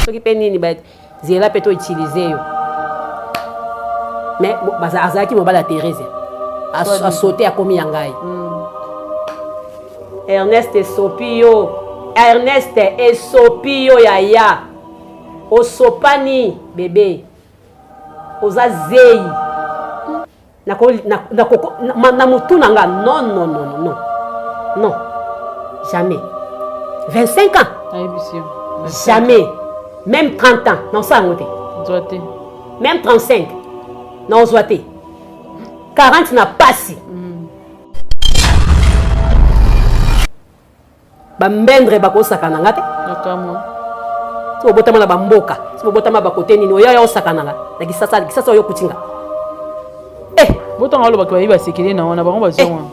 Soki mpe nini zela mpe to utiliser yo. Mais azalaki mobali ya Therese. Asote akomi ya ngai. Ernest esopi yo. Ernest esopi yo yaya. Osopani bebe. Oza zeyi. Na mutu na nga non non non non non jamais 25 ans jamais même 30 ans naosala yango te même 35 naozwa te 40 na pasi. Bambendre bakosakana nga te. So bobotama na bamboka, so bobotama bakote nini, oya ya osakana nga na Kisasa, Kisasa oyo okuti nga. Eh, botanga olobaki bayebi basekele na wana bango bazwa wana.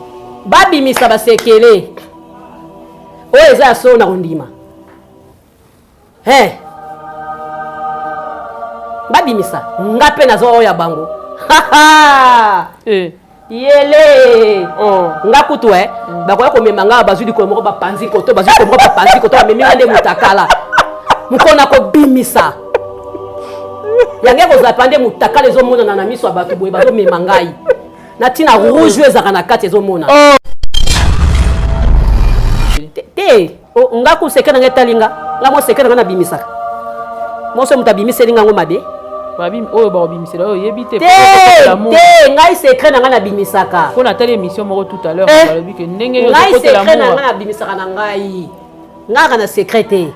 Babimisa basekele oyo eza ya solo na kondima. Hey. Babimisa nga mpe nazwa oyo ya bango. Eh. Yele oh. Nga kutu eh, bakoya komema nga, bazwi likolo moko bapanzi koto, bazwi likolo moko bapanzi koto, bamemi nga nde mutakala mokolo na kobimisa yango ekozala mpa nde mutakala ezomonana na miso ya bato boye, bazomema ngai na ntina rouge oyo ezalaka na kati ezomona oh. Te nga ku seke na nga etali nga, nga mo seke na nga nabimisaka moso moto abimiseli nga ngo mabe. Oyo bakobimisela oyo oyebi te. Te te, ngai secret na ngai nabimisaka. Mpo natali émission moko tout à l'heure, balobi ke ndenge ngai secret na ngai nabimisaka na ngai ngaka na secret te.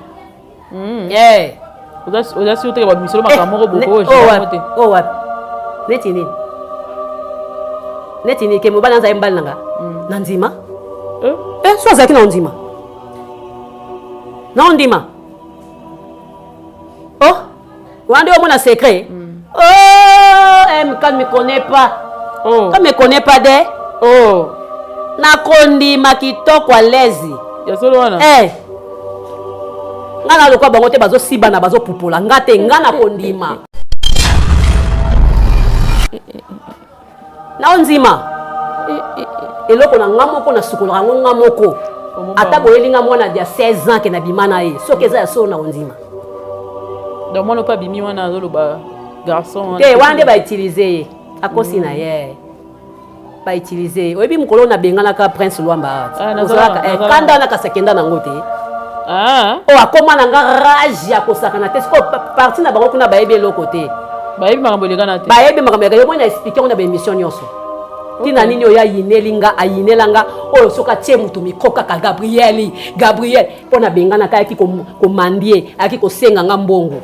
Oza sûr te ke babimisela makambo moko boko oyo te? Oyo wapi? Neti nini? Neti nini? Ke mobali azali mobali na nga na ndima. So azalaki na ondima na ondima. Oh, wana nde omona secret. Oh, M quand me connaît pas. Oh. Quand me connaît pas de. Oh. Nakondima kitoko à l'aise. Ya solo wana. Eh. Nga na lokwa bango te, bazosibana bazopupola nga te, nga nakondima. Na ondima. Eloko na nga moko nasukolaka yango nga moko. Ata boyeli nga mwana ya 16 ans ke nabima na ye, soki eza ya solo na ondima. Donc mwana mpe abimi wana azoloba garçon. Te, wana nde bautilize ye, akosi na ye, bautilize ye. Oyebi mokolo oyo nabenganaka Prince Lwamba, ozalaka kanda wana, kasi akenda nango te. Oyo akóma na nga rage ya kosakana te. Sikoyo parti na bango kuna bayebi eloko te. Bayebi makambo elekana te. Bayebi makambo elekana. Omoni na expliquer yango na baémission nyonso. Ntina nini oyo ayineli nga, ayinela nga oyo soki atie motu micro kaka Gabriel, Gabriel, mpo nabenganaka, ayaki komandie, ayaki kosenga nga mbongo.